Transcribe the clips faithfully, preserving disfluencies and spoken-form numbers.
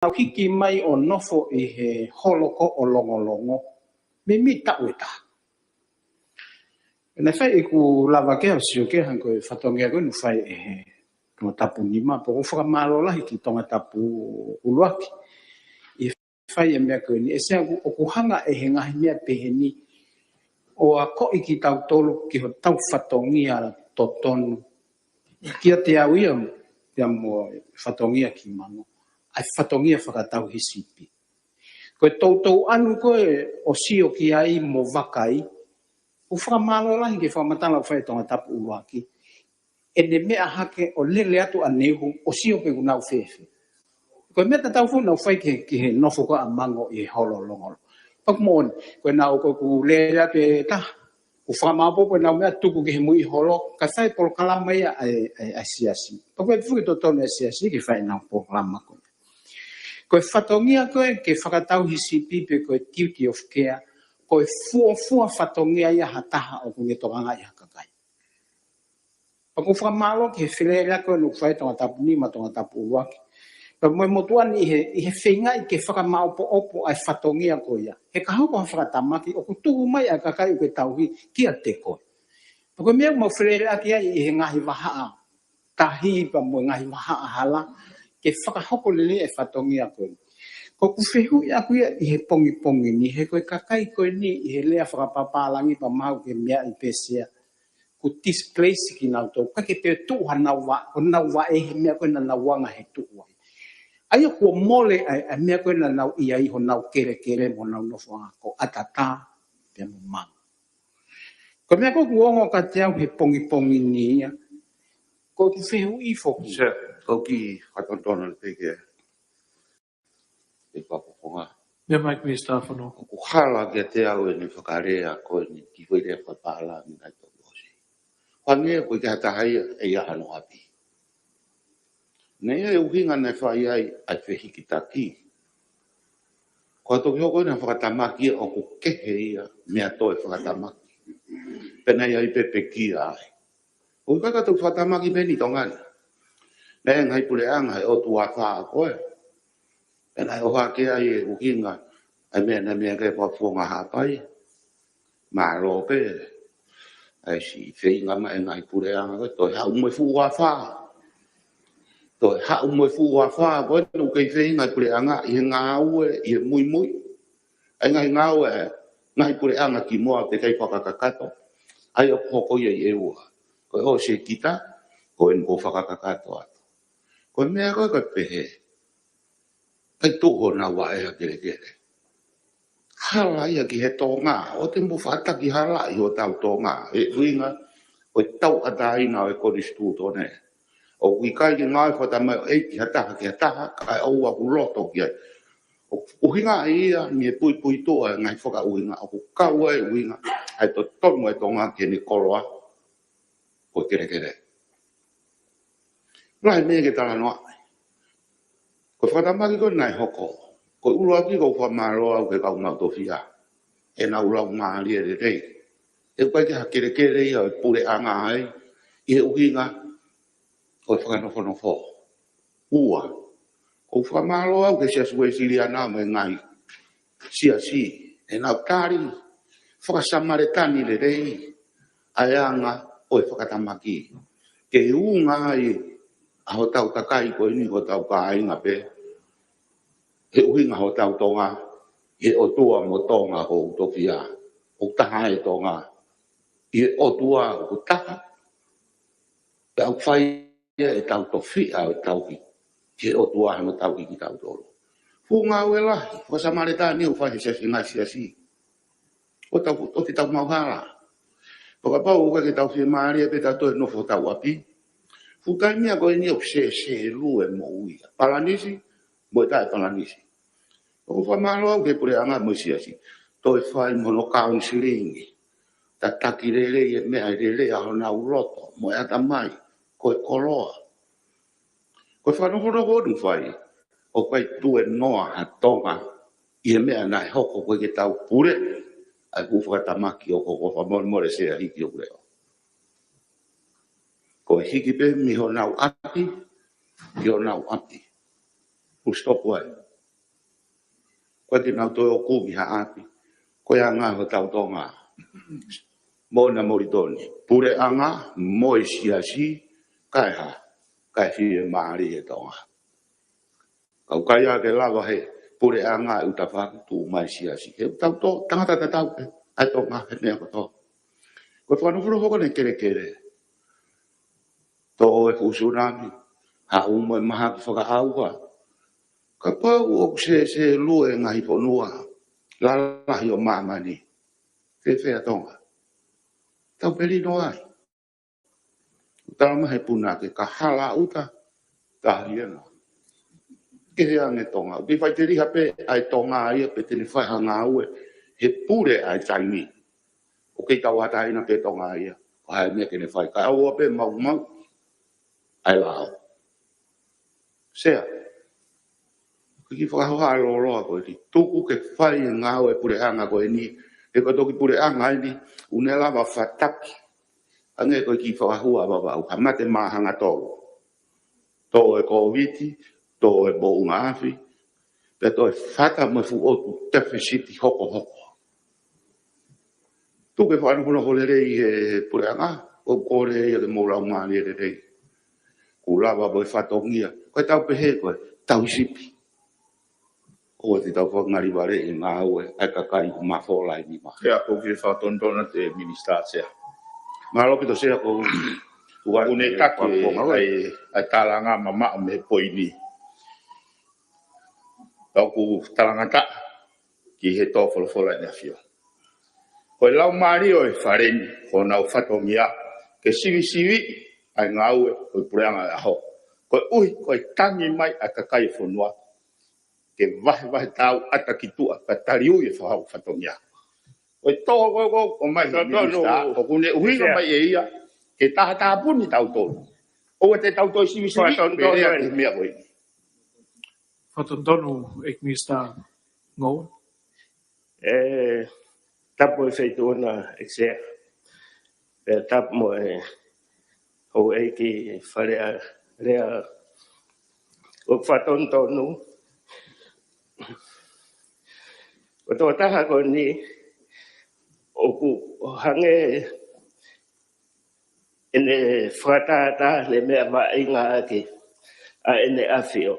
nau hiki mai ʻo nofo ʻi he holo ko ē ʻo Longolongo, meimei taʻu ʻe taha. Naʻe fai ʻeku lava ke u sio ki he hangē ko e fatongia ko ē naʻe fai ʻe he Tongatapu Nima, pea ʻoku ou fakamālō lahi ki Tongatapu ʻUluaki ʻi he fai e meʻa ko eni. ʻE sea ʻoku, ʻoku hanga ʻe he ngaahi meʻa pehē ni ʻo akoʻi kitautolu ki hotau fatongia totonu. Kiate au ia, pea mo e fatongia ki Mango, ʻa e fatongia fakatauhisipi. Ko e toutou ʻalu ko ē ʻo sio ki ai mo vakai, ʻoku ou fakamālō lahi ki he fakamatala naʻe fai ʻe Tongatapu ʻUluaki. ʻEne meʻa hake ʻo lele atu ʻaneuhu ʻo sio pe ʻoku nau fēfē. Ko e meʻa tatau foki naʻe fai ki he, ki he nofo ko ē ʻa Mango ʻi he holo ʻo Longolongo. Pea ʻoku moʻoni, ko ʻenau, ko ʻeku lele atu ʻe taha, ʻoku ou fakamāʻopoʻopo ʻenau meʻa, tuku ki he muiʻi holo, kae fai e polokalama ia ʻa e, ʻa e, ʻa e siasi. Pea ko e fuʻu totonu e siasi ke fai ʻenau polokalama ko ē. Ko e fatongia ko ē ke fakatauhisipi pe ko e duty of care, ko e fuofua fatongia ia ha taha ʻoku ne tokangaʻi ha kakai. Pea ʻoku ou fakamālō ki he feleleʻaki ko ē naʻe fai ʻe Tongatapu Nima, Tongatapu ʻUluaki, pea mo e motuʻa ni ʻi he, ʻi he feingaʻi ke fakamāʻopoʻopo ʻa e fatongia ko ia. He ka hoko ha fakatamaki ʻoku tuhu mai ʻa e kakai ʻoku ke tauhi kiate koe. Pea ko e meʻa ʻoku mau feleleʻaki ai ʻi he ngaahi vahaʻa tahi pea mo e ngaahi vahaʻa hala, ke fakahoko lelei e fatongia ko ē. Ko ʻeku fehuʻi ʻaku ia ʻi he pongipongi ni, he ko e kakai ko eni ʻi he lea fakapapālangi pea mahalo ke meaʻi pē Sea, ʻoku displace kinautolu, ʻikai ke toe tuʻu hanau vaʻe, honau vaʻe he meʻa ko ē naʻa nau anga he tuʻu ai. ʻA ia kuo mole ʻa e, ʻa e meʻa ko ē naʻa nau ʻi ai, honau kelekele mo honau nofoʻanga ko ʻAtatā pea mo Mango. Ko e meʻa ko ē ʻoku ongo kiate au he pongipongi ni ia, ko ʻeku fehuʻi foki. Sea, ʻoku ou kiʻi fakatonutonu pē ke e fakafofonga. Meʻa mai Minisitā Fononga. ʻOku hala kiate au ʻene fakalea ko eni ki he foʻi lea fakapālangi naʻe toki ʻosi. Hangē ko e ʻikai ha taha ia ʻe ʻi ai hano ʻapi. Naʻe ʻi ai e ʻuhinga naʻe fai ai ʻa e fehikitaki. Ko e toki hoko ʻena fakatamaki ia ʻoku kehe ia mei he toe fakatamaki. Pea naʻe ʻi ai pē pekia ai. ʻOku ʻikai ke tau fakatamaki pē ʻi Tonga ni. Naʻe ngaahi puleʻanga he ʻotu afā ko ē. Pea naʻe ʻohake ai e ʻuhinga, ʻa e meʻa naʻe meʻa ki ai e fakafofonga Haʻapai. Mālō pē. ʻA e siʻi feinga mai e ngaahi puleʻanga ko ē, toe haʻu mo e fuʻu afā. Toe haʻu mo e fuʻu afā ko ē, naʻe kei feinga e puleʻanga ʻi he ngāue, ʻi he muimui. ʻA e ngaahi ngāue, ngaahi puleʻanga ki muʻa ʻoku teʻeki ai fakakakato. ʻA ia ʻoku hoko ia ʻi ʻEua. Ko e ʻosi e kita, ko eni kuo fakakakato atu. Ko e meʻa ko ē ko e pehē, ʻikai tuʻu honau vaʻe ha kelekele. Hala ia ki he Tonga, ʻoua te mou faʻa taki halaʻi hotau Tonga, he ʻuhinga ʻo e tauʻatāina ʻo e konisitūtone. ʻOku ʻikai ke ngāue fakatamai ʻo ʻeiki ha taha ki ha taha, kae ʻoua ʻoku loto ki ai. ʻOku ʻuhinga ia mei he puipuituʻa e ngaahi fakaʻuhinga, ʻoku kau ai e ʻuhinga ʻa e totonu e Tonga ki heʻene koloa ko e kelekele. Lahi e meʻa ke talanoa. Ko e fakatamaki ko ē naʻe hoko, ko e ʻuluaki ʻoku ou fakamālō au ki he kau maʻu tofiʻa. ʻEnau laumālie lelei. ʻOku ʻikai ke ha kelekele ia ʻo e puleʻanga ai, ʻi he ʻuhinga ʻo e fakanofonofo. Ua, ʻoku ou fakamālō au ki he Siasi Uēsiliana mo e ngaahi siasi, ʻenau tali fakasamalitani lelei ʻa e anga ʻo e fakatamaki. Ke unga ai ʻa hotau kakai ko eni, hotau kāinga pē, he ʻuhinga hotau Tonga, he ʻOtua mo Tonga ko e tofiʻa, ʻoku taha e Tonga, he ʻOtua ʻoku taha, pea ʻoku fai ia ʻetau tofiʻa ʻo e tauhi, he ʻOtua hano tauhi kitautolu. Fuʻu ngāue lahi fakasamalitani ʻoku fai he siasi, ngaahi siasi. ʻOku tau, ʻoku tau maʻu hala. Pea kapau ʻoku ʻikai ke tau fiemālie pē tau toe nofo hotau ʻapi, fuʻu taimi ia ko eni ʻoku sēsēlue moʻui ia. Palanisi, mo e taʻepalanisi. ʻOku ou fakamālō au ki he puleʻanga mo e siasi. Toe fai mo hono kaunisilingi. Tataki lelei e meʻa ʻe lelei ʻa honau loto mo e ʻatamai, ko e koloa. Ko e fakanofonofo ʻoku fai, ʻoku ʻikai tuenoa ha Tonga ʻi he meʻa naʻe hoko, ʻoku ʻikai ke tau pule ʻa e fuʻu fakatamaki ʻoku, ʻoku fakamolemole Sea, hiki hoku leʻo. Ko e hiki pē mei honau ʻapi ki honau ʻapi. Full stop ai. Ko e kinautolu ʻoku ʻi ha ʻapi, ko e anga hotau Tonga. Mo na molitoni. Puleʻanga, mo e siasi, kae hā, kae fiemālie ʻa Tonga. Ka ʻoku ʻikai ke lava he puleʻanga ʻo tafaʻaki tuʻu mai siasi. He ʻoku tau tangata tatau pē, ʻa e Tonga, he meʻa kotoa. Ko e fakanofo foki ʻene kelekele. Tō e fuʻu sunami, haʻu mo e mahaki fakaʻauha. Kapau ʻoku sēsē lue ngaahi fonua lalahi ʻo māmani, fēfē ʻa Tonga? Tau pelino ai. Tala mai he punake ka hala ʻuta, tahi ena. Kehe ange Tonga. ʻOku faʻiteliha pē ʻa e Tonga ia pe te ne fai ha ngāue he pule ʻa e taimi. ʻOku kei tauʻatāina pē Tonga ia. Ko hai meʻa ke ne fai. Ka ʻoua pē maumau ʻa e lao. Sea. Ko e kiʻi fakahoha lōloa ko eni. Tuku ke fai e ngāue puleʻanga ko eni. He ko e toki puleʻanga eni, ʻoku ne lava fataki. Hangē ko e kiʻi fakahua vavaʻu. Ha mate māhanga tolu. Tō e Kōviti, tō e moʻunga afi, pea tō e fata mo e fuʻu ʻotu tefisiti hokohoko. Tuku ke fakanofonofo lelei he puleʻanga, ʻoku kole ia ke mou laumālie lelei. Kuo lava mo e fatongia, ko e tau pehē ko e tau sipi. ʻOua te tau fakangalivale ʻi he ngāue ʻa e kakai ʻoku mafola ʻi nima. Sea, ʻoku ou fie fakatonutonu atu e Minisitā Sea. Mālō ʻaupito Sea, ʻoku ou ʻoku ne taki ʻa e, ʻa e tālanga mamaʻo mei he poini. Ka ʻoku talangataʻa ki he tō folofola ʻEne ʻAfio. Ko e laumālie ʻo e fale ni, ko honau fatongia, ke sivisiviʻi ʻa e ngāue ʻo e puleʻanga ʻo e ʻaho. Koeʻuhi, ko e tangi mai ʻa e kakai ʻo e fonua, ke vahevahe tauʻatāina ki tuʻa, ka taliui e fakahoko fatongia. Ko e tō ko, ko, ko mai he Minisitā, ʻoku ne ʻuhinga mai ʻe ia, ke taha tāpuni tautolu. ʻOua te tau toe sivisiviʻi pē lea ki he meʻa ko eni. Fakatonutonu ʻEiki Minisitā Ngoue. ʻE, tapu e Feituʻuna ʻEiki Sea. Pea tapu mo e houʻeiki Fale Alea. ʻOku fakatonutonu. Ko e tokotaha ko eni ʻoku hangē ʻene fakatātā ʻene meʻa vaʻinga ʻaki ʻa ʻEne ʻAfio.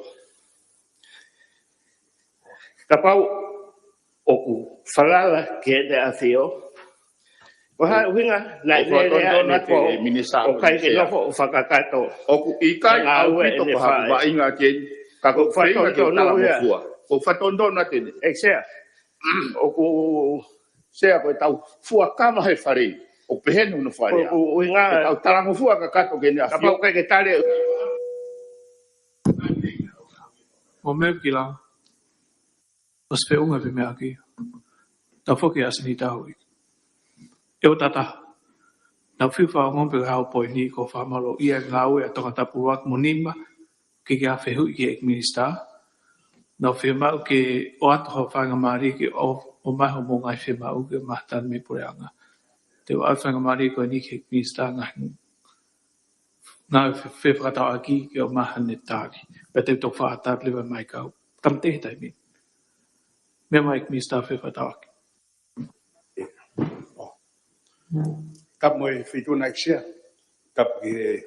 Kapau ʻoku falala ki heʻene ʻAfio, ko e hā e ʻuhinga naʻe lele ʻa e Minisitā ʻoku ʻikai ke nofo ʻo fakakakato. ʻOku ʻikai ʻaupito ko ha vaʻinga ke, ka ʻoku feinga ke u talangofua. ʻOku fakatonutonu atu eni. ʻEiki Sea, ʻoku Sea ko e tau fuakava he fale. ʻOku pehē ni hono fakalea. ʻOku ʻuhinga. Ke tau talangofua kakato ki heʻene ʻAfio. Kapau ʻoku ʻikai ke tali. Mo meʻa ki la. ʻOsi feʻunga pē meʻa ki. Tau foki ʻa Sinitau i. ʻE o tata. Naʻa ku fiu fakaongo pē hao poini ko fakamālō ia ngāue ʻa Tongatapu ʻuluaki mo nima, ke ke fehuʻi ki he ʻEiki Minisitā. Naʻa ku fiemaʻu ke ʻoatu ha faingamālie ke ʻo, ʻomai hoʻomou ngaahi fiemaʻu ke mahata mei he puleʻanga. Te u ʻoatu faingamālie ko eni ki he ʻEiki Minisitā ngaahi ngāue fe, fefakatauʻaki ke ʻomai haʻane tali. Pea te u toki fakaʻatā leva mai kau. Tamateʻi he taimi. Meʻa mai ʻEiki Minisitā fefakatauʻaki. Tapu mo e Feituʻuna ʻEiki Sea. Tapu ki he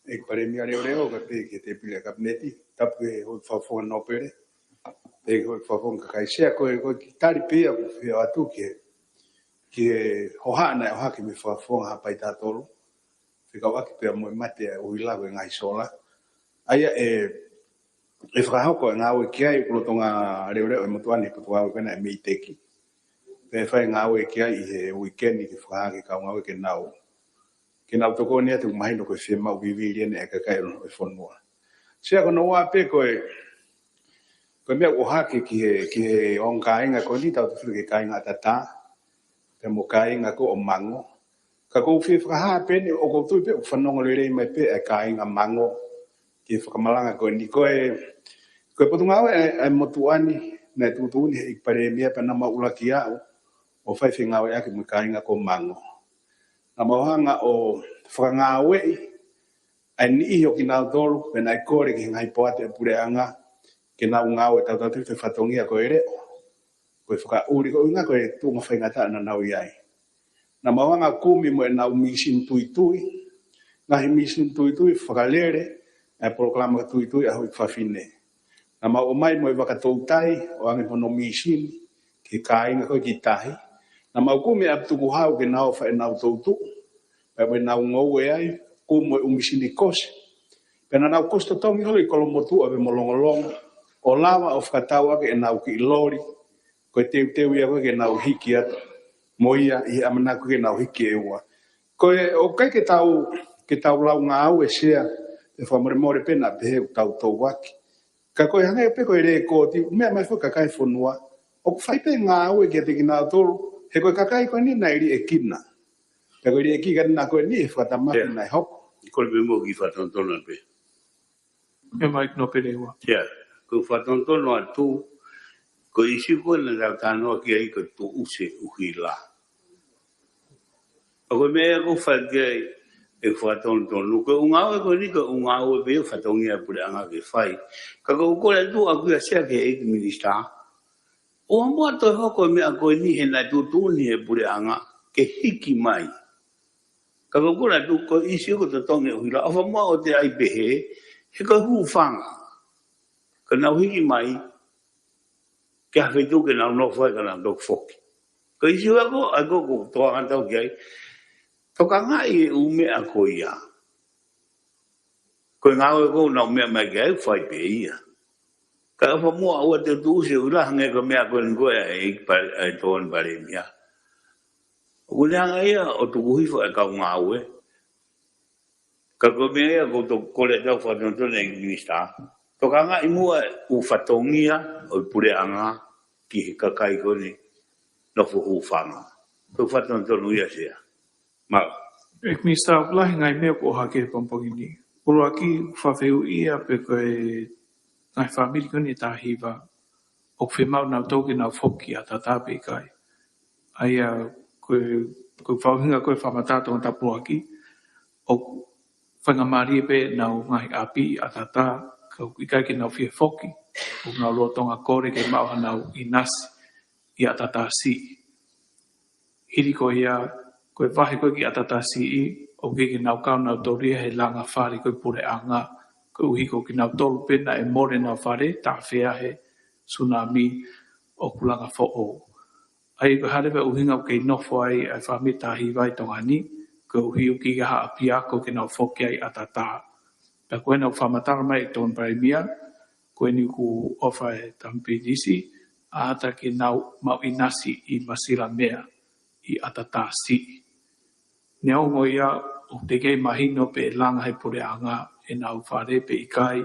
ʻEiki Palēmia Leoleo, kae pehē ki he tēpile ʻa e Kapineti. Tapu ki he houʻeiki fakafofonga nōpele. Pehē ki he houʻeiki fakafofonga kakai Sea, ko e, ko e kiʻi tali pē ia ʻoku ou fie ʻoatu ki he, ki he hohaʻa naʻe ʻohake mei he Fakafofonga Haʻapai taha tolu. Fekauʻaki pea mo e mate ʻa e ʻuhila ko e ngaahi sola. ʻA ia ʻe, ʻe fakahoko e ngāue ki ai ʻoku lolotonga leʻoleʻo e motuʻa ni he potungāue ko ena ʻa e MEIDECC. Pea ʻe fai e ngāue ki ai ʻi he uike ni ke fakahā ki he kau ngāue ke nau, ke nau tokoni atu, mahino ko e fiemaʻu vivili eni ʻa e kakai ʻo e fonua. Sea, ko hono ua pē ko e, ko e meʻa ʻoku ʻohake ki he, ki he ongo kāinga ko eni, tautefito ki he kāinga ʻAtatā, pea mo e kāinga ko ē ʻo Mango. Ka ʻoku ou fie fakahā pē eni, ʻoku ou tui pē ʻoku fanongo lelei mai pē ʻa e kāinga Mango ki he fakamalanga ko eni. Ko e, ko e potungāue ʻa e, ʻa e motuʻa ni, naʻe tuʻutuʻuni ʻe he ʻEiki Palēmia pea naʻa mau ʻuluaki aʻu ʻo fai fengāueʻaki mo e kāinga ko Mango. Naʻa mau hanga ʻo fakangāueʻi ʻa e niʻihi ʻo kinautolu, pea naʻe kole ki he ngaahi poate ʻa e puleʻanga ke nau ngāue tautautefito ki he fatongia ko e leʻo. ko e fakaʻuli, ko e ʻuhinga ko e tuʻunga faingataʻa naʻa nau ʻi ai. Naʻa mau hanga ʻo kumi mo ʻenau mīsini tuitui, ngaahi mīsini tuitui, fakalele ʻa e polokalama tuitui ʻa e houʻeiki fafine. Naʻa mau ʻomai mo e vaka toutai ʻo ʻoange mo hono mīsini ki he kāinga ko ē ki tahi. Naʻa mau kumi ʻa e tukuhau ke nau ʻofa ʻenau toutuʻu, pea mo ʻenau ngoue ai, kumi mo e ʻū mīsini kosi. Pea naʻa nau kosi totongi holo ʻi Kolomotuʻa pea mo Longolongo, ʻo lava ʻo fakatau ʻaki ʻenau kiʻi loli, ko e teuteu ia ko ē ke nau hiki atu mo ia ʻi he ʻamanaki ke nau hiki ʻe ua. Ko e ʻoku ʻikai ke tau, ke tau lau ngāue Sea, ʻe fakamolemole pē naʻa pehē ʻoku tau touaki. Ka ko e hangē pē ko e lēkooti, meʻa mai foki kakai fonua, ʻoku fai pē ngāue kiate kinautolu, he ko e kakai ko eni naʻe liʻekina. Pea ko e liʻekina ko eni he fakatamaki naʻe hoko. Ko e meʻa mo ki fakatonutonu pē. Meʻa mai ki nō pē leva. Ia, ko e fakatonutonu atu, ko e ʻīsiu ko ē naʻa tau talanoa ki ai ko e tuʻusi ʻuhila. ʻA ko e meʻa ko e fai ki ai e fakatonutonu. Ko e ʻū ngāue ko eni ko e ʻū ngāue pē ʻo e fatongia ʻa e puleʻanga ke fai. Ka ko e kole atu ʻaʻaku ia Sea ki he ʻEiki Minisitā. ʻOua muʻa toe hoko e meʻa ko eni he naʻe tuʻutuʻuni ʻe he puleʻanga ke hiki mai. Ka ko e kole atu ko e ʻīsiu ko e totongi ʻuhila, ʻofa muʻa ʻoua te ʻai pehē, he ko e hūfanga. Ka nau hiki mai, ki ha feituʻu ke nau nofo ai ka nau toki foki. Ko e ʻīsiu ʻaʻaku, ʻaʻaku ʻoku ou tokanga atu ki ai, tokangaʻi e ʻū meʻa ko ia. Ko e ngāue ko ē naʻa nau meʻa mai ki ai, fai pē ia. Ka ʻofa muʻa ʻoua te tuʻusi ʻuhila hangē ko e meʻa ko eni ko ē ʻa e ʻEiki Pale-, ʻa e Tokoni Palēmia. ʻOku ne hanga ia ʻo tuku hifo e kau ngāue. Ka ko e meʻa ia ʻoku ou kole atu fakatonutonu ʻEiki Minisitā. Tokangaʻi muʻa e ʻū fatongia ʻo e puleʻanga ki he kakai ko eni nofo hūfanga. Ko e fakatonutonu ia Sea. Mālō. ʻEiki Minisitā, ʻoku lahi e ngaahi meʻa ʻoku ʻohake he pongipongi ni. ʻUluaki, fakafehuʻia pe ko e ngaahi fāmili ko eni ʻe taha hiva, ʻoku fiemaʻu nautolu ke nau foki ʻi ʻAtatā pe ʻikai. ʻA ia, ko e, ko e fakaʻuhinga ko e fakamatala Tongatapu ʻuluaki, ʻoku faingamālie pē ʻenau ngaahi ʻapi ʻi ʻAtatā, ka ʻoku ʻikai ke nau fie foki, ʻoku nau lolotonga kole ke maʻu haʻanau ʻinasi ʻi ʻAtatā siʻi. Hili ko ia, ko e vahe ko ē ki ʻAtatā siʻi, ʻoku ʻikai ke nau kau nautolu ia he langa fale ko ē puleʻanga, koeʻuhi ko kinautolu pē naʻe mole ʻenau fale, tāfea he sunami ʻoku langa foʻou. ʻA ia ko e hā leva e ʻuhinga ʻoku kei nofo ai ʻa e fāmili ʻe taha hiva ʻi Tonga ni, koeʻuhi ʻoku ʻikai ha ʻapiako ke nau foki ai ʻi ʻAtatā. Pea ko ena ʻoku fakamatala mai ʻe he Tokoni Palēmia, ko eni ʻoku ʻofa e Tama Pilinisi, ʻa ʻAta ke nau maʻu ʻinasi ʻi Masilamea ʻi ʻAtatā siʻi. Neongo ia ʻoku teʻeki ai mahino pe ʻe langa ʻe he puleʻanga ʻenau fale pe ʻikai,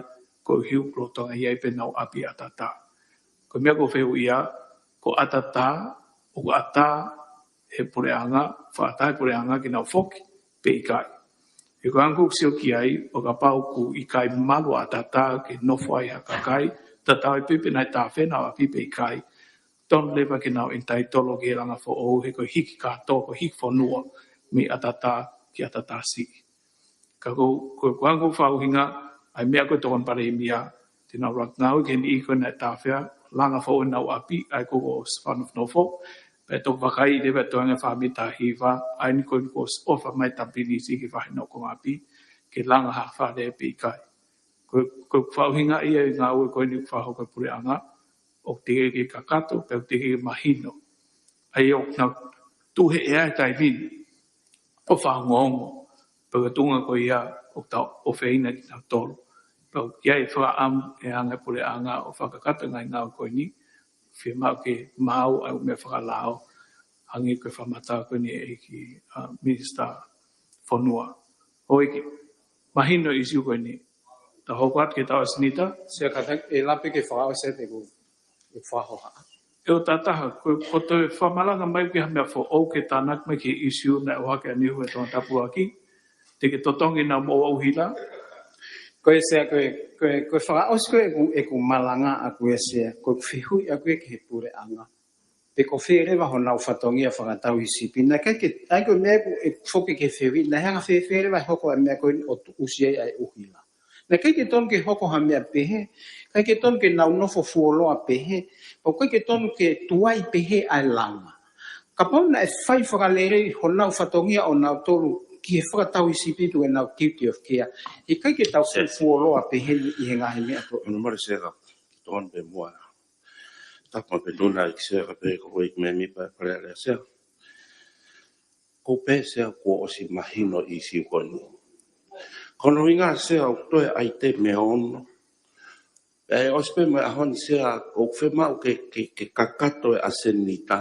koeʻuhi ʻoku lolotonga ʻi ai pē ʻenau ʻapi ʻi ʻAtatā. Ko e meʻa ʻoku ou fehuʻia, ko ʻAtatā, ʻoku ʻatā ʻe he puleʻanga, fakaʻatā ʻe he puleʻanga ke nau foki pe ʻikai. He ko e anga ʻoku ou sio ki ai, ʻo kapau ʻoku ʻikai malu ʻa ʻAtatā ke nofo ai ha kakai, tatau ai pē pe naʻe tāfea ʻenau ʻapi pe ʻikai, tonu leva ke nau entitle ki he langa foʻou he ko e hiki kātoa, ko e hiki fonua mei ʻAtatā ki ʻAtatā siʻi. Ka ko, ko, ko e anga ʻoku ou fakaʻuhinga, ʻa e meʻa ko e Tokoni Palēmia, te nau laka ngāue ki he niʻihi ko ē naʻe tāfea, langa foʻou ʻenau ʻapi, ʻa ia ko ē kuo ʻosi fakanofonofo, pea toki vakaiʻi leva e toenga e fāmili ʻe taha hiva, ʻa eni ko ē kuo ʻosi ʻofa mai e Tama Pilinisi ke fai haʻanau konga ʻapi, ke langa ha fale pe ʻikai. Ko, ko e fakaʻuhinga ia e ngāue ko eni ʻoku fakahoko ʻe he puleʻanga, ʻoku teʻeki ke kakato, pea ʻoku teʻeki ke mahino. ʻA ia ʻoku nau tuʻu he ʻea he taimi ni ʻo fakaongoongo, pea ko e tuʻunga ko ia ʻoku tau ʻofeina kinautolu. Pea ʻoku ʻi ai e fakaʻamu ʻe he anga e puleʻanga ʻo fakakakato e ngaahi ngāue ko eni, fiemaʻu ke maau ʻa e ʻū meʻa fakalao, hangē ko e fakamatala ko eni ʻa e ʻEiki, ʻa, Minisitā Fonua. Houʻeiki, mahino e ʻīsiu ko eni. Tau hoko atu ki he tau ʻa Sinita. Sea, kātaki ʻe lape ke fakaʻosi atu ʻeku, ʻeku fakahoha. ʻE ʻo tataha, ko, ko e toe fakamalanga mai ki ha meʻa foʻou ke tānaki mai ki he ʻīsiu naʻe ʻohake ʻaneuhu ʻe he Tongatapu ʻuluaki, te ke totongi ʻenau moʻua ʻuhila. Ko e Sea, ko e, ko e, ko e fakaʻosi ko ē ʻeku, ʻeku malanga ʻaʻaku ia Sea, ko ʻeku fehuʻi ʻaʻaku ia ki he puleʻanga. Pe ko fē leva honau fatongia fakatauhisipi. Naʻe ʻikai ke, ʻa ia ko e meʻa ʻeku, ʻeku foki ki he fehuʻi, naʻe hanga fēfē leva ʻo hoko ʻa e meʻa ko eni ʻo tuʻusi ai ʻa e ʻuhila. Naʻe ʻikai ke tonu ke hoko ha meʻa pehē, ʻIkai ke tonu ke nau nofo fuoloa pehē, pea ʻikai ke tonu ke tuai pehē ʻa e langa. Kapau naʻe fai fakalelei honau fatongia ʻo nautolu ki he fakatau ʻi Sipitu ʻenau duty of care, ʻikai ke tau fuoloa pehē ʻi he ngaahi meʻa ko. Ono mare seka, tonu pe mua. Tapa pe tuna i seka pe ko i me mi pa pale ale seka. Ko pē Sea kuo ʻosi mahino ʻi siukoni. Ko hono ʻuhinga Sea ʻoku toe ʻai te meʻa ono. ʻE ʻosi pē mo e ʻaho ni Sea ʻoku fiemaʻu ke, ke, ke kakato e ʻasenita.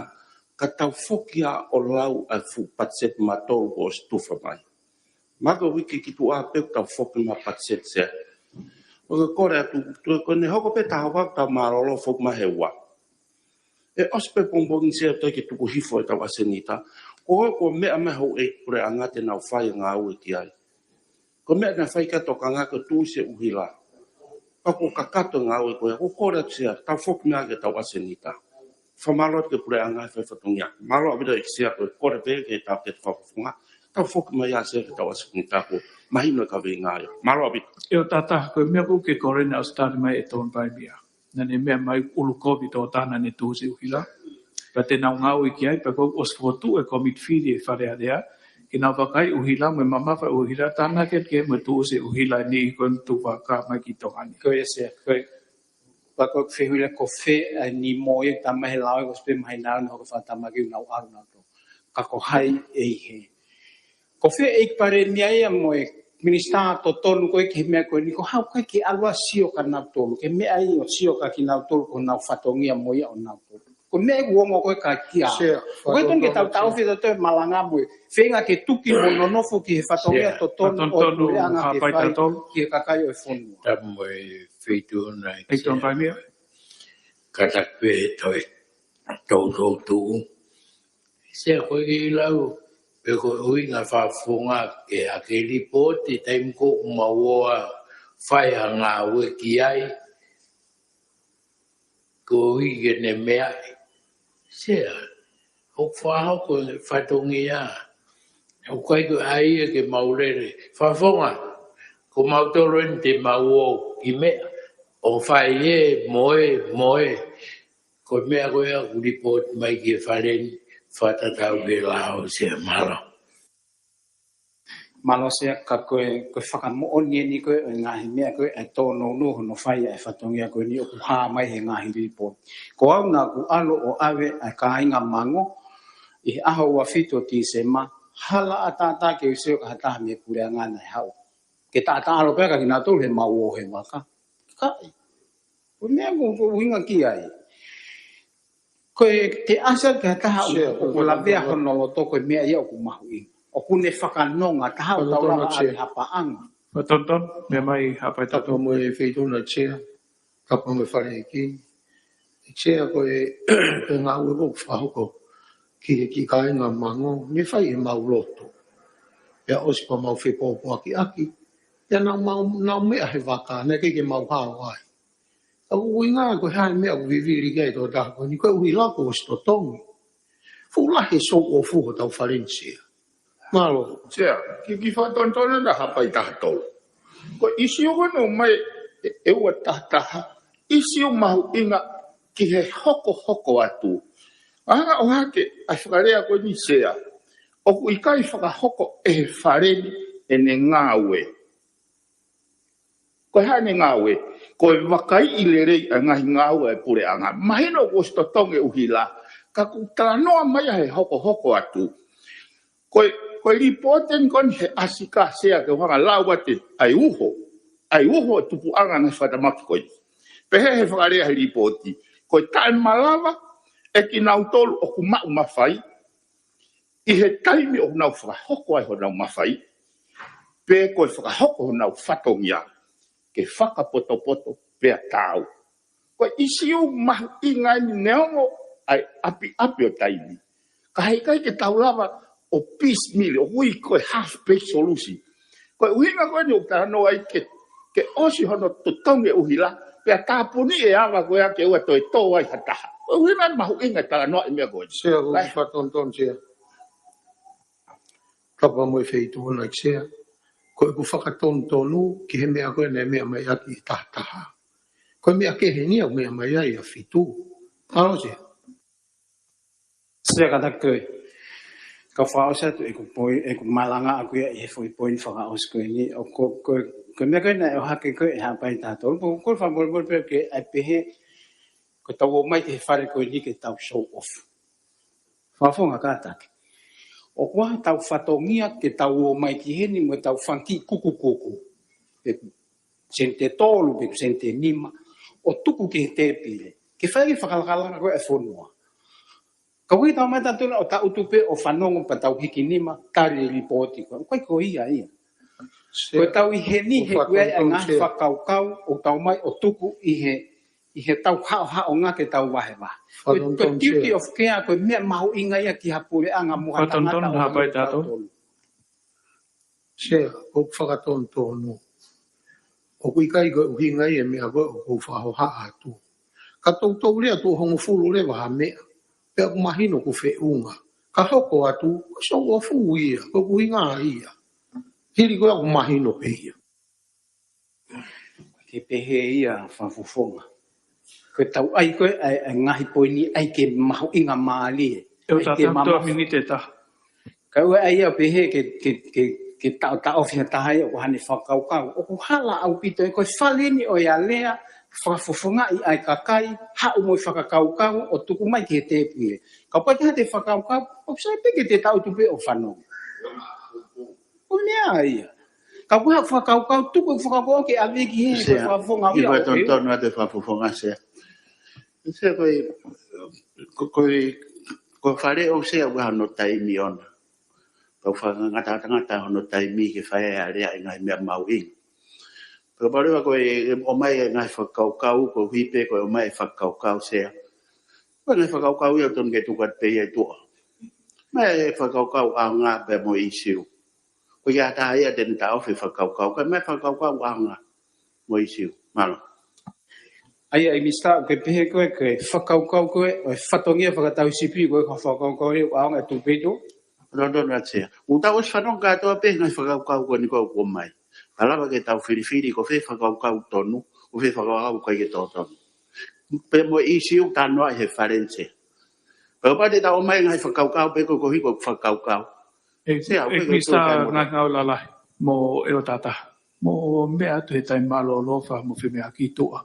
Ka tau foki ā ʻo lau ʻa e fuʻu patiseti matolu kuo ʻosi tufa mai. Mako uike ki tuʻa pē ʻoku tau foki mai patiseti Sea. ʻOku kole atu, tuʻa ko ʻene hoko pē taha ua ʻoku tau mālōlō foki mai he ua. ʻE ʻosi pē pongipongi Sea ʻoku teʻeki ke tuku hifo ʻetau ʻasenita. Ko e, ko e meʻa mai houʻeiki puleʻanga te nau fai e ngāue ki ai. Ko e meʻa naʻe fai ki ai e tokanga ko e tuʻusi e ʻuhila. Ka kuo kakato e ngāue ko ia, ʻoku kole atu Sea, tau foki mai ki heʻetau ʻasenita. Fakamālō atu ki he puleʻanga he fai fatongia. Mālō ʻaupito ʻEiki Sea ko e kole pē ke tau ke fakafofonga. Tau foki mai ā Sea ki heʻetau ʻasenita kuo mahino e kaveinga ia. Mālō ʻaupito. ʻIo Tata, ko e meʻa ʻoku ke kole naʻe ʻosi tali mai ʻe Tony Paimia. Naʻa ne meʻa mai ʻulukovi tō tana ne tuʻusi e ʻuhila. Pea te nau ngāue ki ai, pea kuo ʻosi fokotuʻu e kōmiti fili ʻe Fale Alea ke nau vakai e ʻuhila mo e mamafa e ʻuhila, tānaki ke mo e tuʻusi e ʻuhila ni ko e tuʻu vaka mai ki Tonga ni. Ko ia Sea, ko e, pea ko e fehuʻi leva ko fē ʻa e nimo ia, tā mai he lao ʻoku ʻosi pē mahino naʻe hoko e fakatamaki ʻoku nau ʻalu nautolu. Ka ko hai ʻe ʻi hē. Ko fē ʻEiki Palēmia ia mo e minisitā totonu ko ē ki he meʻa ko eni, ko hai ʻoku ʻikai ke ʻalu ʻo sio kia nautolu, ki he meʻa ia ʻo sio kia kinautolu ko honau fatongia mo ia ʻo nautolu. Ko e meʻa ʻoku ongo ko ē kia kia. Sea, ʻoku ʻikai tonu ke tau taʻofi ʻe tautolu e malanga mo e feinga ke tuki mo nonofo ki he fatongia totonu ʻo e puleʻanga ke fai ki he kakai ʻo e fonua. Tapu mo e Feituʻu na ʻEiki Sea. Ka taku pē toe toutou tuʻu. Sea ko e lau, pe ko e ʻuhinga fakafofonga ke ʻai e lipooti taimi ko ē ʻoku mau ō ʻo fai ʻa e ngāue ki ai, koeʻuhi ke ne meaʻi. Sea, ʻoku fakahoko e fatongia. ʻOku ʻikai ko e ʻai ia ke mau lele. Fakafofonga, ko mautolu eni te mau ō ki meʻa. ʻO fai e, mo e, mo e. Ko e meʻa ko ia ʻoku lipooti mai ki he fale ni, fakatatau ki he lao Sea, mālō. Mālō Sea ka ko e, ko e fakamoʻoni eni ko ē ʻo e ngaahi meʻa ko ē ʻa e tōnounou hono fai ʻa e fatongia ko eni ʻoku hā mai he ngaahi lipooti. Ko au naʻa ku ʻalu ʻo ʻave ʻa e kāinga Mango ʻi he ʻaho ua fitu ʻo Tīsema, hala ʻatā ʻatā ke u sio ki ha taha mei he puleʻanga naʻe haʻu. Ke taʻataʻalo pē kia kinautolu he mau ō he vaka. Kae. Ko e meʻa ʻoku, ʻoku ʻuhinga ki ai. Ko e te ʻasi ki ha taha ʻoku, ʻoku lavea hono loto ko e meʻa ia ʻoku mahuʻinga. ʻOku ne fakanonga taha ʻo tau lava ʻa e hapaʻanga. Fakatonutonu, meʻa mai Haʻapai Tapu. Tapu mo e Feituʻu na Sea. Tapu mo e Fale ʻEiki. Sea ko e, ko e ngāue ʻoku fakahoko ki he kiʻi kāinga Mango, ne fai ʻe mau loto. Pea ʻosi pea mau fepōpoaki ʻaki. Pea nau mau, nau meʻa he vaka, naʻe ʻikai ke mau hao ai. Ka ʻoku ʻuhinga ko e hā e meʻa ʻoku vivili ki ai e tokotaha ko eni, ko e ʻuhila kuo ʻosi totongi. Fuʻu lahi e show off hotau fale ni Sea. Mālō. Sea, kiʻi, kiʻi fakatonutonu ʻa Haʻapai taha tolu. Ko e ʻīsiu ko ē naʻe ʻomai ʻe, ʻe ua taha taha, ʻīsiu mahuʻinga ki he hokohoko atu. Anga ʻo hake ʻa e fakalea ko eni Sea. ʻOku ʻikai fakahoko ʻe he fale ni ʻene ngāue. Ko e hā ʻene ngāue, ko e vakaiʻi lelei ʻa e ngaahi ngāue ʻa e puleʻanga. Mahino kuo ʻosi totongi e ʻuhila, ka ʻoku talanoa mai ʻa e hokohoko atu. Ko e, ko e lipooti eni ko eni he ʻasi ka Sea ke u hanga ʻo lau atu ʻa e uho. ʻA e uho e tupuʻanga ʻa e ngaahi fakatamaki ko eni. Pehē he fakalea he lipooti. Ko e taʻemalava ʻe kinautolu ʻoku maʻu mafai. ʻI he taimi ʻoku nau fakahoko ai honau mafai, pe ko e fakahoko honau fatongia, ke fakapotopoto pea taau. Ko e ʻīsiu mahuʻinga eni neongo ʻa e ʻapiʻapi ʻo taimi. Ka heʻikai ke tau lava ʻo piecemeal, ʻoku ui ko e half-baked solution. Ko e ʻuhinga ko eni ʻoku talanoa ai ke, ke ʻosi hono totongi e ʻuhila, pea tāpuni e ava ko ia ke ʻoua toe tō ai ha taha. Ko e ʻuhinga mahuʻinga e talanoa e meʻa ko eni. Sea, ʻoku fakatonutonu Sea. Tapu mo e Feituʻu na ʻEiki Sea. Ko ʻeku fakatonutonu ki he meʻa ko ē naʻe meʻa mai ʻaki e taha taha. Ko e meʻa kehe eni ʻoku meʻa mai ai ʻa Fitu. Mālō Sea. Sea, kātaki. Kau fakaʻosi atu ʻeku poi-, ʻeku malanga ʻaku ia ʻi he foʻi poini fakaʻosi ko eni. ʻO ko, ko, ko e meʻa ko ē naʻe ʻohake ko ē ʻe Haʻapai taha tolu. Ko, ko e fakamolemole pē ke ʻai pehē, ko ʻetau ō mai ki he fale ko eni ke tau show off. Fakafofonga, kātaki. ʻOku ʻi ai hotau fatongia ke tau ō mai ki heni mo ʻetau fanga kiʻi kukukuku. Pe sēniti ʻe tolu, pe sēniti ʻe nima. ʻO tuku ki he tēpile. Ke fai e fakalakalaka ko ē ʻa e fonua. Ka ʻoku ʻikai ke tau mai tautolu ʻo tau tuʻu pē ʻo fanongo pea tau hiki nima, tali e lipooti ko ē. ʻOku ʻikai ko ia ia. Sea. Ko ʻetau ʻi heni he ʻoku ʻi ai e ngaahi fakakaukau ʻoku tau ʻomai ʻo tuku ʻi he, ʻi heʻetau haʻohaʻonga ke tau vahevahe. Ko e, ko e duty of care, ko e meʻa mahuʻinga ia ki ha puleʻanga mo ha tangata ʻo Haʻapai taha tolu. Sea, ʻoku fakatonutonu. ʻOku ʻikai ko e ʻuhinga ia e meʻa ko ē ʻoku ou fakahohaʻa atu. Ka toutou lea tuʻo hongofulu leva ha meʻa. Pea ʻoku mahino ʻoku feʻunga. Ka hoko atu, ko e show off ia, ko e ʻuhinga ia. Hili ko ia ʻoku mahino pē ia. Ke pehē ia, Fakafofonga. Ko ʻetau ʻai ko ē ʻa e, ʻa e ngaahi poini ʻai ke mahuʻinga mālie. ʻE ʻo ʻai ke tātā mamafa. Miniti ʻe taha. Ka ʻoku ʻai ia pehē ke, ke, ke, ke taʻotaʻofi ha taha ia ʻoku ʻi ai haʻane fakakaukau. ʻOku hala ʻaupito ē, ko e fale eni ʻo e alea, fakafofongaʻi ʻa e kakai, haʻu mo e fakakaukau, ʻo tuku mai ki he tēpile. Kapau ʻoku ʻi ai haʻate fakakaukau, ʻoku sai pē ke te tau tuʻu pē ʻo fanongo. Ko e meʻa ia. Ka ko e fakakaukau, tuku e fakakaukau ke ʻave ki he, Sea, Fakafofonga ia, ʻoku ʻikai ke tonu atu e Fakafofonga, Sea. Sea, ko e, ko, ko e, ko e fale ʻo Sea ʻoku ʻi ai hono taimi ʻona. Kau fakangatangata hono taimi ke fai ai e lea ʻi he ngaahi meʻa mahuʻinga. Pea kapau leva ko e, ʻomai e ngaahi fakakaukau, ko e hipe ko e ʻomai e fakakaukau, Sea. Ko e ngaahi fakakaukau ia ʻoku tonu ke tuku atu pē ia ʻi tuʻa. Mai e fakakaukau ʻaonga pea mo e ʻīsiu. Ko ia taha ia te ne taʻofi e fakakaukau. Ka mai e fakakaukau ʻaonga mo e ʻīsiu. Mālō. ʻA ia, ʻe Minisitā, ʻoku ke pehē ko ē, ko e fakakaukau ko ē ʻo e fatongia fakatauhisipi ko ē, ko e fakakaukau ia ʻoku ʻaonga ʻe tuku pē ʻi tuʻa? Tonu, tonu atu, Sea. ʻOku tau ʻosi fanongo kātoa pē ngaahi fakakaukau ko eni ko ē ʻoku ʻomai. Ka lava ke tau filifili ko fē fakakaukau tonu, ko fē fakakaukau ʻoku ʻikai ke totonu. Pea mo e ʻīsiu ʻoku talanoaʻi he fale ni, Sea. Pea kapau te tau ʻomai e ngaahi fakakaukau pē ko ē koeʻuhi ko e fakakaukau. ʻE, Sea, ʻe, ʻoku ʻikai ke Minisitā tau ngaahi ngāue lalahi, mo e ʻo tātā. Mo meʻa atu he taimi mālōlō, fakamālō mo e femeʻaʻaki ʻi tuʻa.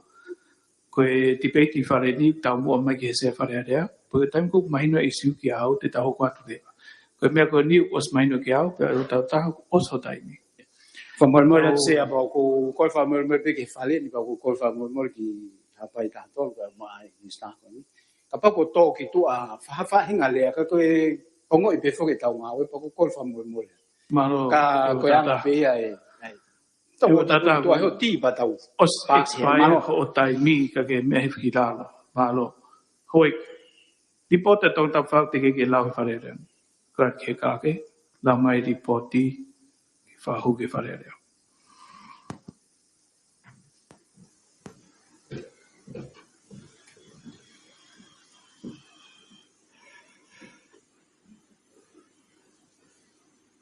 Ko e tipeiti fale ni, taumuʻa mai ki he Sea Fale Alea. Pea ko e taimi ko ē ʻoku mahino e ʻīsiu kiate au, te tau hoko atu leva. Ko e meʻa ko eni ʻoku ʻosi mahino kiate au, pea ʻe ʻo tātā ʻoku ʻosi hoʻo taimi. Fakamolemole atu, Sea, pea ʻoku ou kole fakamolemole pē ki he fale ni, pea ʻoku ou kole fakamolemole ki Haʻapai taha tolu, kae ʻumaʻā e Minisitā ko eni. Kapau ʻoku tō ki tuʻa ha faʻahinga lea, ka ko e ongoʻi pē foki ʻetau ngāue, pea ʻoku ou kole fakamolemole. Mālō, ka ʻe ʻo ko e tātā. Anga pē ia e, ʻe. ʻE ʻo tātā, tuʻa he ʻoku ʻosi pē tau ʻosi pā, expire mālō. Hoʻo taimi ka ke meʻa hifo ki lalo. Mālō. Hoi. Lipooti ʻa e Tongatapu Fā te ke ke lau he Fale Alea. Ka ke ka ke, lau mai lipooti, ke fakahū ki he Fale Alea.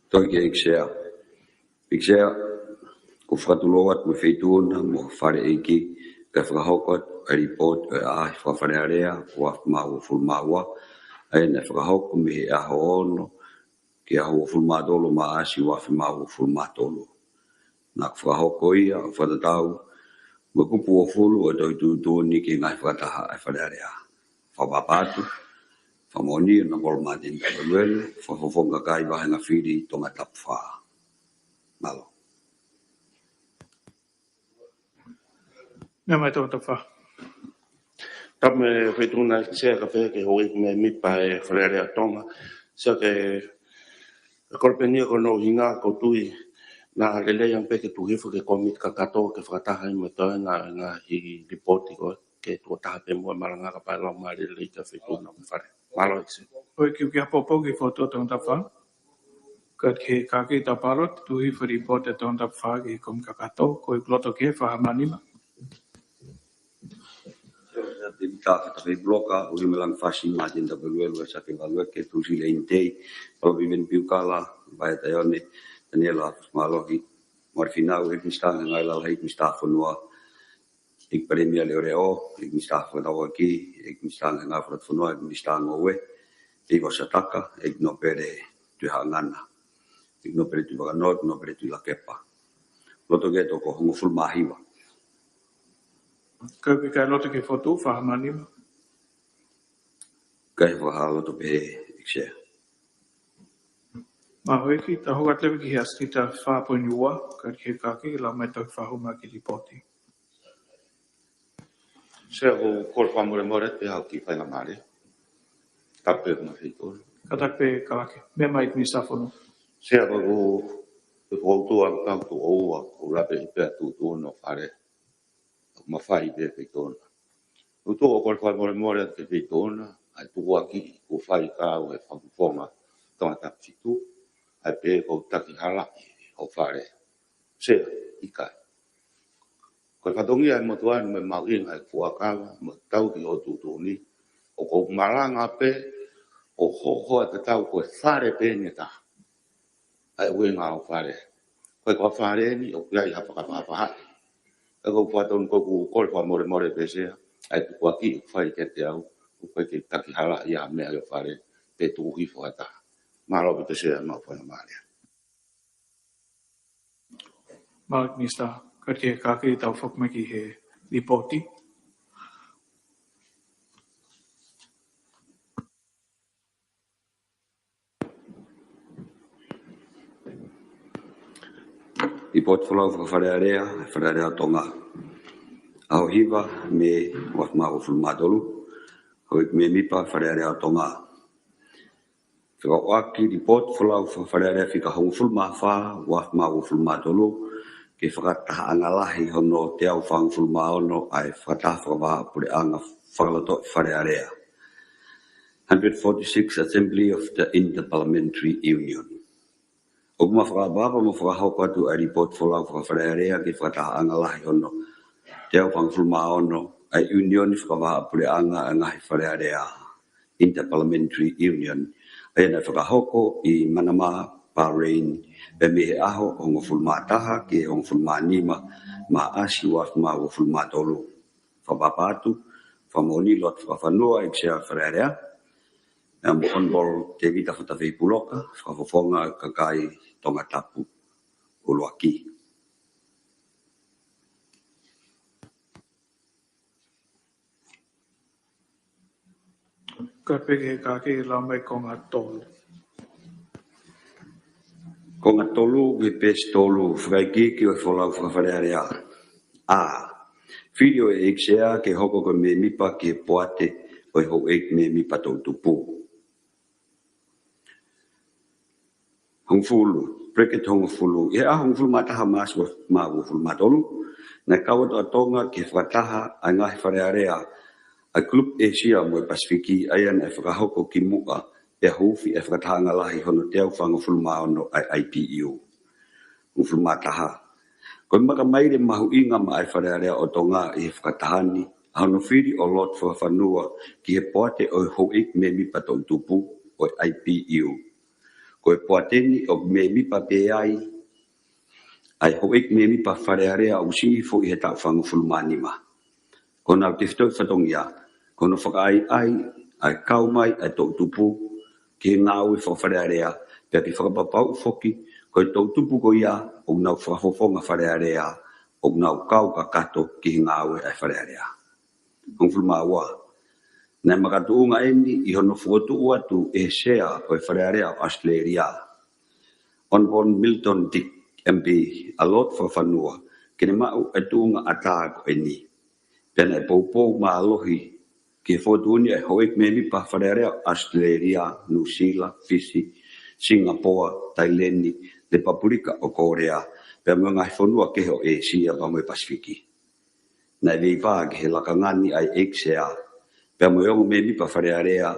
Toe ki he ʻEiki Sea. ʻEiki Sea, ʻoku ou fakatulou atu mo e Feituʻu na mo e Fale ʻEiki, ke fakahoko atu e lipooti ʻo e ʻaʻahi fakafale alea, ua afe mā uofulu mā ua, ʻa ia naʻe fakahoko mei he ʻaho ono ki he ʻaho uofulu mā tolu Maʻasi ua afe mā uofulu mā tolu. Naʻe fakahoko ia ʻo fakatatau mo e kupu uofulu ʻo e Tohi Tuʻutuʻuni ki he ngaahi fakataha ʻa e Fale Alea. Fakaʻapaʻapa atu, fakamoʻoni ʻa Honourable Martin Tapueluelu, Fakafofonga Kakai Vāhenga Fili Tongatapu Fā. Mālō. Meʻa mai Tongatapu Fā. Tapu mo e Feituʻu na, Sea, kae pehē ki he houʻeiki mēmipa ʻo e Fale Alea ʻo Tonga. Sea, ke, ke kole pē eni ko hono ʻuhinga ʻoku ou tui naʻa lelei ange pē ke tuku hifo ki he kōmiti kakato ke fakataha ai mo e toenga, ngaahi lipooti ko ē ke tuʻo taha pē mo e malanga, kapau ʻe lau mai lelei ki he Feituʻu na mo e Fale. Mālō, ʻEiki Sea. ʻOi, kiʻi kiʻi ʻapoʻapo ki he fokotuʻu ʻa Tongatapu Fā. Ka ke, ka ke ta palo, tuku hifo e lipooti ʻa Tongatapu Fā ki he kōmiti kakato, ko e loto ke fā mā nima. Te mita fata fei bloka, ʻUhimelangi Fasi, Martin Tapueluelu, Sake Valueke, Tusi Leinitei, Palopi Veni Piukala, Vaea Taione, Taniela Mālohi, Mari Finau, ʻEiki Minisitā Ngāue Lalahi, Minisitā Fonua, ʻEiki Palēmia Leʻoleʻo, ʻEiki Minisitā Fakataulaʻeiki, ʻEiki Minisitā Ngāue Fakatafunoa, ʻEiki Minisitā Ngoue, Teivo Sataka, ʻEiki Nōpele Tuʻihaʻangana, ʻEiki Nōpele Tuʻivakanoa, ʻEiki Nōpele Tuʻilakepa. Loto ke toko hongofulu mā hiva. Ka ʻoku ʻikai loto ke fotu, fā mā nima. Kae fakahā loto pehē, ʻEiki Sea. Mālō ʻEiki, tau hoko atu leva ki he ʻAsita fā poini ua, ka ʻi he kaki, lau mai tau fakahū mai ki he lipooti. Sea, ʻoku ou kole fakamolemole atu pē au ki he faingamālie. Tapu pē mo e feituʻu. Kātaki pē Kalake. Meʻa mai Minisitā Fonua. Sea, ʻoku ou, ʻoku ou tuʻu ʻa e kau tuʻo ua, ʻoku ou lave ʻi pea tuʻutuʻuni ʻo Fale. ʻOku mafai pē feituʻu na. ʻOku ou kole fakamolemole atu ki he feituʻu na, ʻa e tukuakiʻi kuo fai ka ʻo e fakafofonga Tongatapu fitu, ʻa e pehē ʻoku takihalaʻi ʻo Fale. Sea, ʻikai. Ko e fatongia e motuʻa ni mo e mahuʻinga e fuakava, mo e tauhi ʻo e tuʻutuʻuni, ʻoku ou malanga pē, ʻo hokohoko atu ʻa e tau ko e Fale pē ʻe taha. ʻA e ʻuhinga ʻo Fale. Ko e ko Fale ni, ʻoku ʻi ai ha fakafaʻafaʻahi. ʻOku ou fakatonu ʻoku ou kole fakamolemole pē Sea, ʻa e tukuakiʻi ʻoku fai kiate au, ʻoku ʻikai ke takihalaʻi ʻa e meʻa ʻo Fale, pe tuku hifo ha taha. Mālō ʻaupito Sea, maʻu faingamālie. Mālō Minisitā, ka ʻi he kaki tau foki mai ki he lipooti. Lipooti folau faka-Fale Alea, Fale Alea ʻo Tonga. ʻAho hiva Mē ua afe mā uofulu mā tolu, houʻeiki mēmipa Fale Alea ʻo Tonga. Fekauʻaki lipooti folau faka-Fale Alea fika hongofulu mā fā, ua afe mā uofulu mā tolu, ki he fakatahaʻanga lahi hono teau fāngofulu mā ono ʻa e fakataha fakavahaʻapuleʻanga fakalotoʻi Fale Alea. Hundred forty-six Assembly of the Inter-Parliamentary Union. ʻOku ma fakaʻapaʻapa mo fakahoko atu ʻa e lipooti folau faka-Fale Alea ki he fakatahaʻanga lahi hono teau fāngofulu mā ono ʻa e ʻIunioni Fakavahaʻapuleʻanga ʻa e Ngaahi Fale Alea, Inter-Parliamentary Union, ʻa ia naʻe fakahoko ʻi Manama, Bahrain, pea mei he ʻaho hongofulu mā taha ki he hongofulu mā nima Maʻasi ua afe mā uofulu mā tolu. Fakaʻapaʻapa atu, fakamoʻoni lotu fakafanua ʻEiki Sea Fale Alea, ʻa mo Honourable Tevita Fatafehi Puloka, fakafofonga kakai Tongatapu ʻuluaki. Ka peke ka ke lau mai konga tolu. Konga tolu, ki he peesi tolu, fakaikiiki ʻo e folau faka-Fale Alea. A, fili ʻo e ʻEiki Sea ke hoko ko e mēmipa ki he poate ʻo e houʻeiki mēmipa toʻutupu. Hongofulu, bracket hongofulu. ʻI he ʻaho hongofulu mā taha Maʻasi ua afe mā uofulu mā tolu, naʻe kau atu ʻa Tonga ki he fakataha ʻa e ngaahi Fale Alea ʻa e Kulupu ʻĒsia mo e Pasifiki, ʻa ia naʻe fakahoko kimuʻa pea huufi ʻa e fakatahaʻanga lahi hono teau fāngofulu mā ono ʻa e I P U. Hongofulu mā taha. Ko e makamaile mahuʻinga maʻa e Fale Alea ʻo Tonga ʻi he fakataha ni, ʻa hono fili ʻo e lotu fakafanua ki he poate ʻo e houʻeiki mēmipa toʻutupu ʻo e I P U. Ko e poate ni ʻoku mēmipa pē ai ʻa e houʻeiki mēmipa Fale Alea ʻoku siʻi hifo ʻi he taʻu fāngofulu mā nima. Ko honau tefitoʻi fatongia, ko hono fakaʻaiʻai ʻa e kau mai ʻa e toʻutupu ki he ngāue faka-Fale Alea, pea ke fakapapauʻi foki ko e toʻutupu ko ia ʻoku nau fakafofonga Fale Alea ʻoku nau kau kakato ki he ngāue ʻa e Fale Alea. Hongofulu mā ua. Naʻe makatuʻunga eni ʻi hono fokotuʻu atu ʻe he Sea ʻo e Fale Alea ʻo ʻAositelēlia, Honourable Milton Dick M P, ʻa e lotu fakafanua ke ne maʻu ʻa e tuʻunga ʻatā ko eni. Pea naʻe poupou mālohi ki he fokotuʻu ni ʻa e houʻeiki mēmipa Fale Alea ʻo ʻAositelēlia, Nuʻusila, Fisi, Singapoa, Taileni, Lepupelika ʻo Kōlea, pea mo e ngaahi fonua kehe ʻo ʻĒsia pea mo e Pasifiki. Naʻe veivā ki he lakanga ni ʻa e ʻEiki Sea, pea mo e ongo mēmipa Fale Alea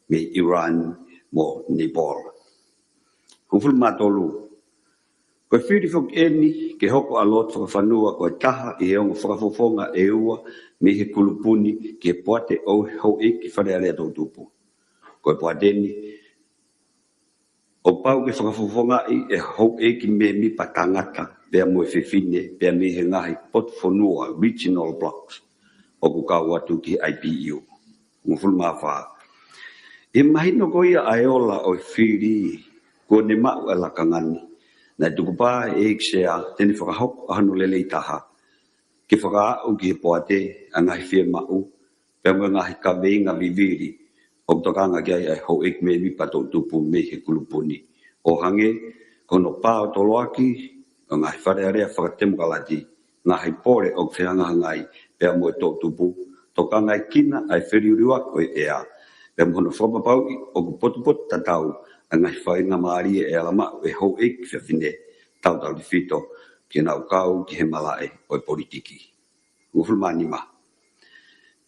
mei Iran mo Nepal. Hongofulu mā tolu. Ko e fili foki eni ke hoko ʻa e lotu fakafanua ko e taha ʻi he ongo fakafofonga ʻe ua mei he kulupu ni ki he poate ʻo e houʻeiki Fale Alea toʻutupu. Ko e poate ni ʻoku pau ke fakafofongaʻi ʻe he houʻeiki mēmipa tangata pea mo e fefine, pea mei he ngaahi potu fonua, regional blocs, ʻoku kau atu ki he I P U. Hongofulu mā fā. ʻI he mahino ko ia ʻa e ola ʻo e fili kuo ne maʻu ʻa e lakanga ni, naʻe tukupā ʻe he ʻEiki Sea te ne fakahoko ʻa hono lelei taha ke fakaaʻu ki he poate ʻa e ngaahi fiemaʻu pea mo e ngaahi kaveinga vivili ʻoku tokanga ki ai ʻa e houʻeiki mēmipa toʻutupu mei he kulupu ni. ʻO hangē ko hono pāotoloaki ʻo e ngaahi Fale Alea fakatemokalati, ngaahi pole ʻoku fehangahangai pea mo e toʻutupu, tokangaekina ʻa e feliuliuaki ʻo e ʻea, pea mo hono fakapapauʻi ʻoku potupotutatau ʻa e ngaahi faingamālie ʻe ala maʻu ʻe he houʻeiki fefine tautautefito ki heʻenau kau ki he malaʻe ʻo e politiki. Hongofulu mā nima.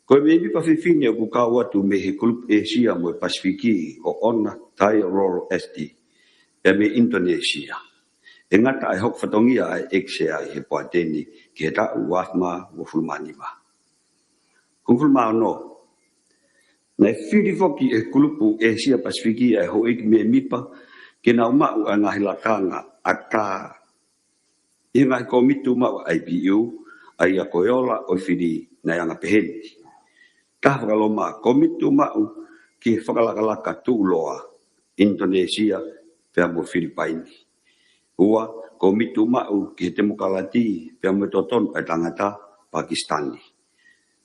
Ko e mēmipa fefine ʻoku kau atu mei he kulupu ʻĒsia mo e Pasifiki ʻo ʻONA, Thai Royal Society, pea mei ʻInitonēsia. ʻE ngata ʻa e hoko fatongia ʻa e ʻEiki Sea ʻi he poate ni ki he taʻu ua afe mā uofulu mā nima. Hongofulu mā ono. Naʻe fili foki ʻe he kulupu ʻĒsia Pasifiki ʻa e houʻeiki mēmipa ke nau maʻu ʻa e ngaahi lakanga ʻatā ʻi he ngaahi kōmiti tuʻumaʻu ʻa e I P U, ʻa ia ko e ola ʻo e fili naʻe anga pehē ni. Taha fakaloma, kōmiti tuʻumaʻu ki he fakalakalaka tuʻuloa, ʻInitonēsia pea mo Filipaini. Ua, kōmiti tuʻumaʻu ki he temokalati pea mo e totonu ʻa e tangata, Pakisitani.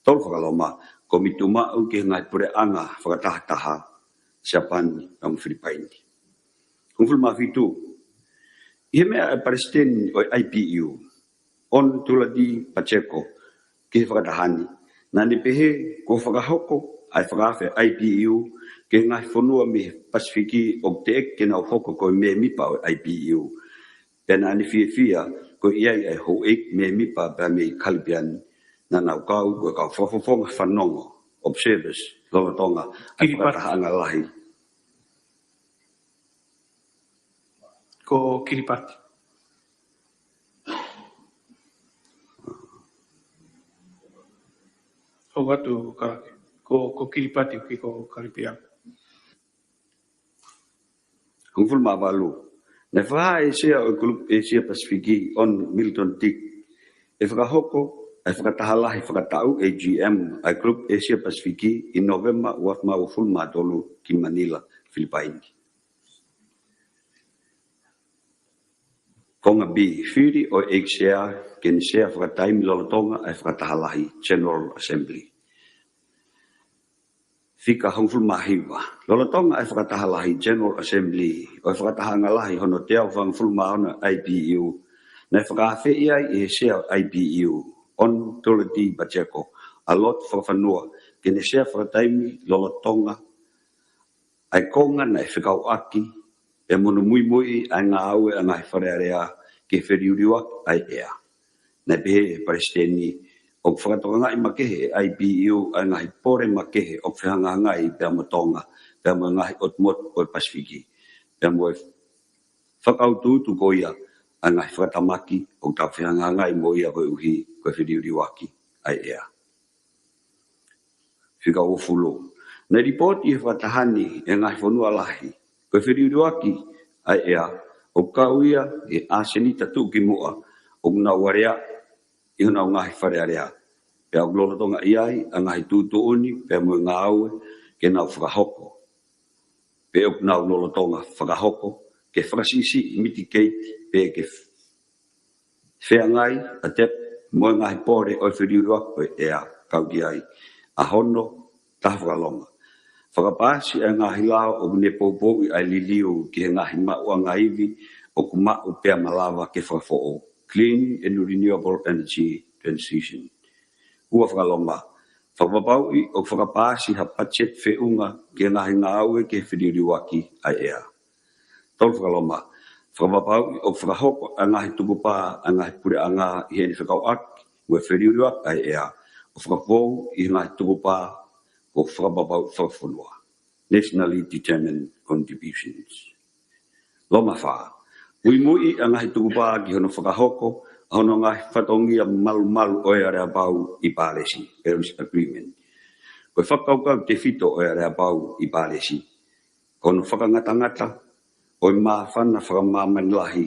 Tolu fakaloma, kōmiti tuʻumaʻu ki he ngaahi puleʻanga fakatahataha, Siapani pea mo Filipaini. Hongofulu mā fitu. ʻI he meʻa ʻa e palesiteni ʻo e I P U, ʻOna Tulati Pateko, ki he fakataha ni, naʻa ne pehē kuo fakahoko ʻa e fakaafe ʻa e I P U ki he ngaahi fonua mei he Pasifiki ʻoku teʻeki ke nau hoko ko e mēmipa ʻo e I P U. Pea naʻa ne fiefia ko e ʻi ai ʻa e houʻeiki mēmipa pea mei Kalipiani naʻa nau kau ko e kau fakafofonga fanongo, observers, lolotonga ʻa e Kiripati. Fakatahaʻanga lahi. Ko Kiripati. ʻOatu Kalake. Ko, ko Kiripati, ʻoku ʻikai ko Kalipiani. Hongofulu mā valu. Naʻe fakahā ʻe he Sea ʻo e kulupu ʻĒsia Pasifiki, ʻOna Milton Dick, ʻe fakahoko ʻa e fakataha lahi fakataʻu, A G M, ʻa e kulupu ʻĒsia Pasifiki ʻi Nōvema ua afe mā uofulu mā tolu ki Manila, Filipaini. Konga B, fili ʻo e ʻEiki Sea ke ne sea fakataimi lolotonga ʻa e fakataha lahi, General Assembly. Fika hongofulu mā hiva. Lolotonga ʻa e fakataha lahi, General Assembly, ʻo e fakatahaʻanga lahi hono teau fāngofulu mā ono ʻa e I P U, naʻe fakaafeʻi ai ʻe he Sea ʻo e I P U, ʻOna Tulati Pateko, ʻa Lord Fakafanua ke ne sea fakataimi lolotonga ʻa e konga naʻe fekauʻaki pea mo hono muimuiʻi ʻa e ngāue ʻa e ngaahi Fale Alea ki he feliuliuaki ʻa e ʻea. Naʻe pehē ʻe he palesiteni ʻoku fakatokangaʻi makehe ʻe he I P U ʻa e ngaahi pole makehe ʻoku fehangahangai pea mo Tonga, pea mo e ngaahi ʻotu motu ʻo e Pasifiki, pea mo e fakautuutu ko ia ʻa e ngaahi fakatamaki ʻoku tau fehangahangai mo ia koeʻuhi ko e feliuliuaki ʻa e ʻea. Fika uofulu. Naʻe lipooti ʻe he fakataha ni ʻa e ngaahi fonua lahi ko e feliuliuaki ʻa e ʻea ʻoku kau ia ʻi he ʻasenita tuʻukimuʻa ʻoku nau alea ʻi honau ngaahi Fale Alea, pea ʻoku lolotonga ʻi ai ʻa e ngaahi tuʻutuʻuni pea mo e ngāue ke nau fakahoko, pe ʻoku nau lolotonga fakahoko, ke fakasiʻisiʻi, mitigate, pe ke feangai, adapt, mo e ngaahi pole ʻo e feliuliuaki ʻo e ʻea, kau ki ai ʻa hono taha fakaloma. Fakapaasi ʻa e ngaahi lao ʻoku ne poupouʻi ʻa e liliu ki he ngaahi maʻuʻanga ivi ʻoku maʻu pea malava ke fakafoʻou, clean and renewable energy transition. Ua fakaloma. Fakapapauʻi ʻoku fakapaasi ha patiseti feʻunga ki he ngaahi ngāue ki he feliuliuaki ʻa e ʻea. Tolu fakaloma. Fakapapauʻi ʻoku fakahoko ʻa e ngaahi tukupā ʻa e ngaahi puleʻanga ʻi heʻene fekauʻaki mo e feliuliuaki ʻa e ʻea, ʻo fakafou ʻi he ngaahi tukupā kuo fakapapauʻi fakafonua, nationally determined contributions. Loma fā. Muimuiʻi ʻa e ngaahi tukupā ki hono fakahoko ʻa hono ngaahi fatongia malumalu ʻo e aleapau ʻi Pālesi, Paris Agreement. Ko e fakakaukau tefito ʻo e aleapau ʻi Pālesi ko hono fakangatangata ʻo e māfana fakamāmani lahi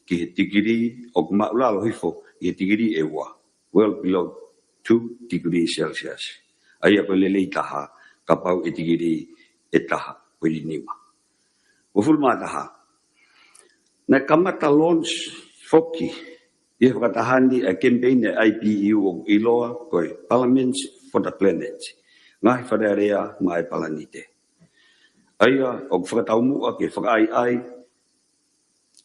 ki he tikilī ʻoku māʻulalo hifo ʻi he tikilī ʻe ua, well below two degrees Celsius. ʻA ia ko e lelei taha kapau ʻe tikilī ʻe taha poini nima. Uofulu mā taha. Naʻe kamata launch foki ʻi he fakataha ni ʻa e kemipeini ʻa e I P U ʻoku ʻiloa ko e Parliament for the Planet, Ngaahi Falealea maʻa e Palanite. ʻA ia ʻoku fakataumuʻa ke fakaʻaiʻai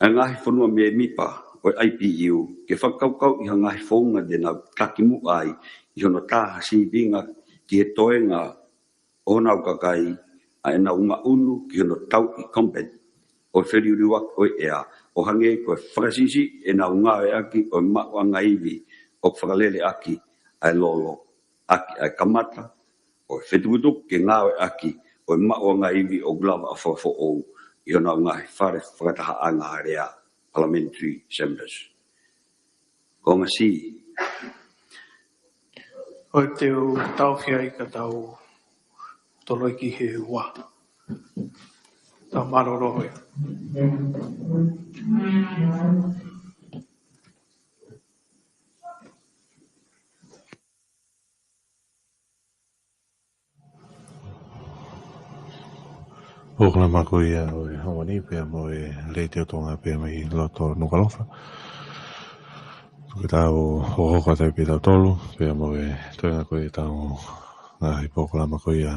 ʻa e ngaahi fonua mēmipa ʻo e I P U ke fakakaukauʻi ha ngaahi founga te nau takimuʻa ai ʻi hono tā ha sīpinga ki he toenga ʻo honau kakai ʻa ʻenau ngaʻunu ki hono tauʻi compact ʻo e feliuliuaki ʻo e ʻea, ʻo hangē ko e fakasiʻisiʻi ʻenau ngāueʻaki ʻo e maʻuʻanga ivi ʻoku fakalele ʻaki ʻa e lolo ʻaki ʻa e kamata ʻo e fetukutuku ke ngāueʻaki ʻo e maʻuʻanga ivi ʻoku lava ʻo fakafoʻou ʻi honau ngaahi fale fakatahaʻanga alea, Parliamentary Chambers. Ko e ngaahi ʻo e te u taofia i ka tau toloi ki he ua. Tau mālōlō ē. Polokalama ko ia ʻo e Hauani pea mo e Letiō Tonga pea mei loto Nukuʻalofa. Ko e tau hohoko atu pē tautolu pea mo e toenga ko ia ʻetau ngaahi polokalama ko ia